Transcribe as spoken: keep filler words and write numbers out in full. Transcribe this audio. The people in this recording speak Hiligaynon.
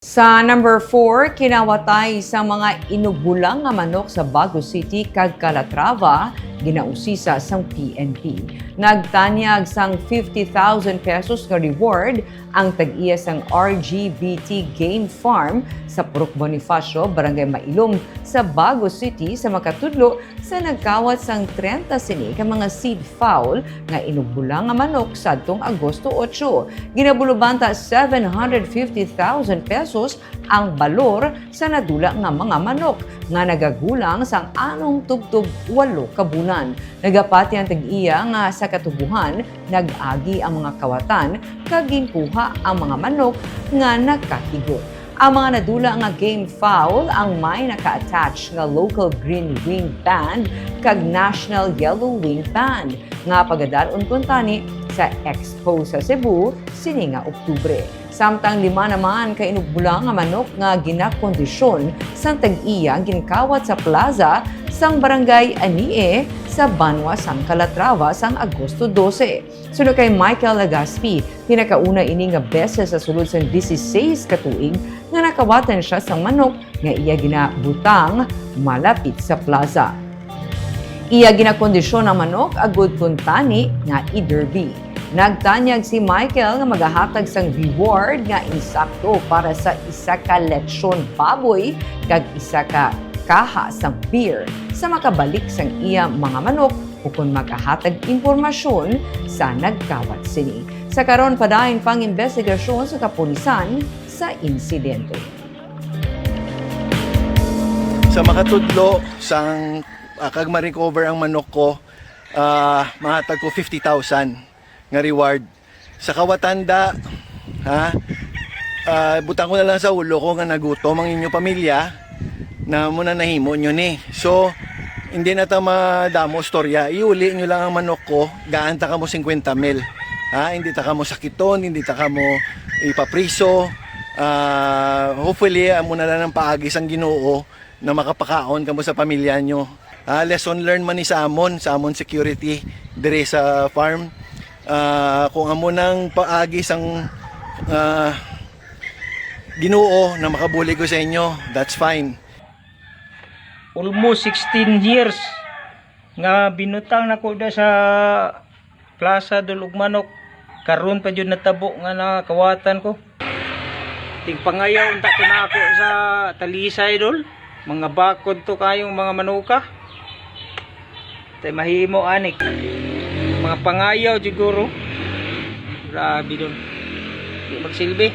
Sa number four, kinawatay sa mga inugbulang nga manok sa Bago City kag Calatrava, ginausisa sang P N P. Nagtanyag sang fifty thousand pesos nga reward ang tag-iya sang R G B T Game Farm sa Purok Bonifacio, Barangay Mailom, sa Bago City, sa makatudlo sa nagkawat sang trenta sini ka mga seed fowl nga inugbulang nga manok sadtong Agosto otso. Ginabulubanta seven hundred fifty thousand pesos ang balor sa nadula nga mga manok nga nagagulang sang anong tubtob walo ka bulan. Nagapati ang tag-iya nga sa katubuhan nag-agi ang mga kawatan kag ginkuha ang mga manok nga nakakigot. Ang mga nadula nga game fowl ang may naka-attach nga local green wing band kag national yellow wing band nga pagadal-on kuntani sa Expo sa Cebu sini nga Oktubre. Samtang lima naman ka inugbulang nga manok nga ginakondisyon sang tag-iya ginkawat sa plaza sang Barangay Anie sa banwa sang Calatrava sang Agosto dose. Suno kay Michael Legaspi, pinakauna ini nga beses sa sulod sang dieciséis ka tuig nga nakawatan sia sang manok nga iya ginabutang malapit sa plaza. Iya ginakondisyon ang manok agud kuntani nga i-derby. Nagtanyag si Michael nga magahatag sang reward nga insakto para sa isa ka lechon baboy kag isa ka kaha sang beer sa makabalik sang iya mga manok ukon makahatag impormasyon sa nagkawat sini. Sa karon, padayon pang imbestigasyon sa kapulisan sa insidente. Sa makatudlo sang, ah, kag ma-recover ang manok ko, ah, mahatag ko fifty thousand nga reward. Sa kawatanda, ha? Ah, butang ko na lang sa ulo ko nga nagutom ang inyo pamilya na mo na nahimo nyo ni. So, hindi na ta madamo storya. Iuli nyo lang ang manok ko, gaan ta kamo fifty mil. Ha? Hindi ta kamo sakiton, hindi ta kamo ipapriso. Ah, hopefully, amo na lang ang paagi sang Ginoo na makapakaon kamo sa pamilya nyo. Ah, lesson learned man ni sa amon, sa amon security dire sa farm. Ah, kung amo nang paagi sang, ah, Ginoo na makabulig ko sa inyo, that's fine. Almost sixteen years nga binutang nako da sa plaza, dol, og manok. Karon pa jud natabo nga nakawatan ko. Tigpangayaw unta ko nako sa Talisay, dol. Mga bakod to kayong mga manuka. Tay mahimo ani. Mga pangayaw siguro. Grabe, dol. Di magsilbi.